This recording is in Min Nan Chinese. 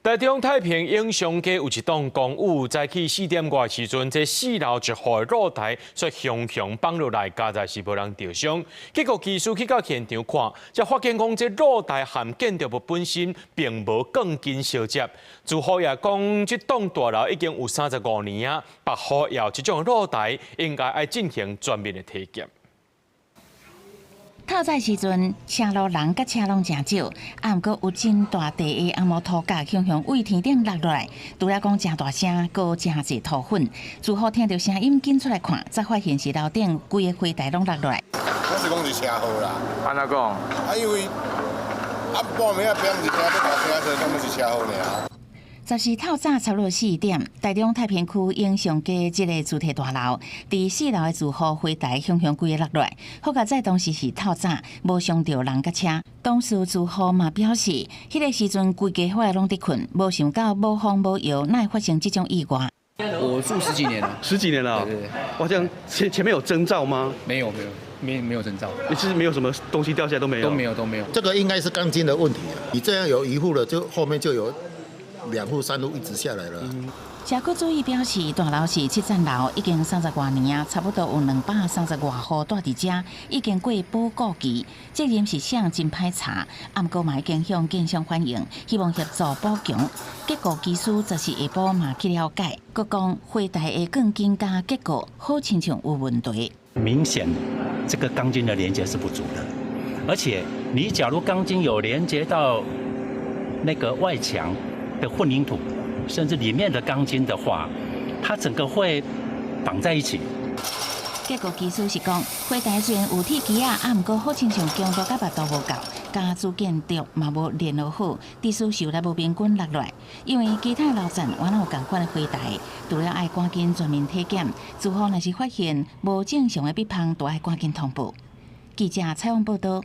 台中太平永昌街有一棟公寓，早起4點外時陣，這四樓一戶露台煞雄雄放落來，佳哉是無人著傷。結構技師去到現場看，才發現講這露台和建築物本身並無鋼筋相接。住戶也講，這棟大樓已經有35年啊，別戶也有這種露台，應該愛進行全面的體檢。透早時陣，車路人佮車攏誠少，啊，毋過有真大塊的紅毛塗甲雄雄對天頂落落來，除了講誠大聲，閣誠濟塗粉。住戶聽著聲音，緊出來看，才發現是樓頂規个花台攏落落來。我是講是車禍啦。按怎講？啊，因為啊半暝啊，別人是聽到大聲，所以感覺是車禍爾。10時透早差不多4點，台中太平區永昌街這个住宅大樓，佇四樓的住戶花台雄雄規个落來，好佳哉當時是透早，無傷著人佮車。當時住戶嘛表示，彼个時陣規家伙攏佇睏，無想到無風無搖，哪會發生這種意外？我住十幾年了，十幾年了。對對對。哇，這樣前面有徵兆嗎？沒有沒有，沒有徵兆。你是沒有什麼東西掉下來都沒有？都沒有都沒有。這個應該是鋼筋的問題啊！你這樣有一戶了，就後面就有兩戶、三戶一直下來了。社區主委表示，大樓是七層樓，已經三十外年啊，差不多有230外戶蹛佇遮，已經過保固期。責任是啥真歹查，啊，毋過嘛已經向建商反映，希望協助補強。結構技師就是下晡嘛去了解，閣講花台的鋼筋佮結構好親像有問題。明顯，這個鋼筋的連接是不足的，而且你假如鋼筋有連接到那個外牆的混凝土，甚至裡面的鋼筋的話，它整個會綁在一起。結構技師是講，花台雖然有鐵枝仔，啊，毋過好親像強度佮密度無夠，佮主建築嘛無聯絡好，致使受力無平均落來。因為其他樓層原來有仝款的花台，除了愛趕緊全面體檢，住戶若是發現無正常的壁縫，都愛趕緊通報。記者採訪報導。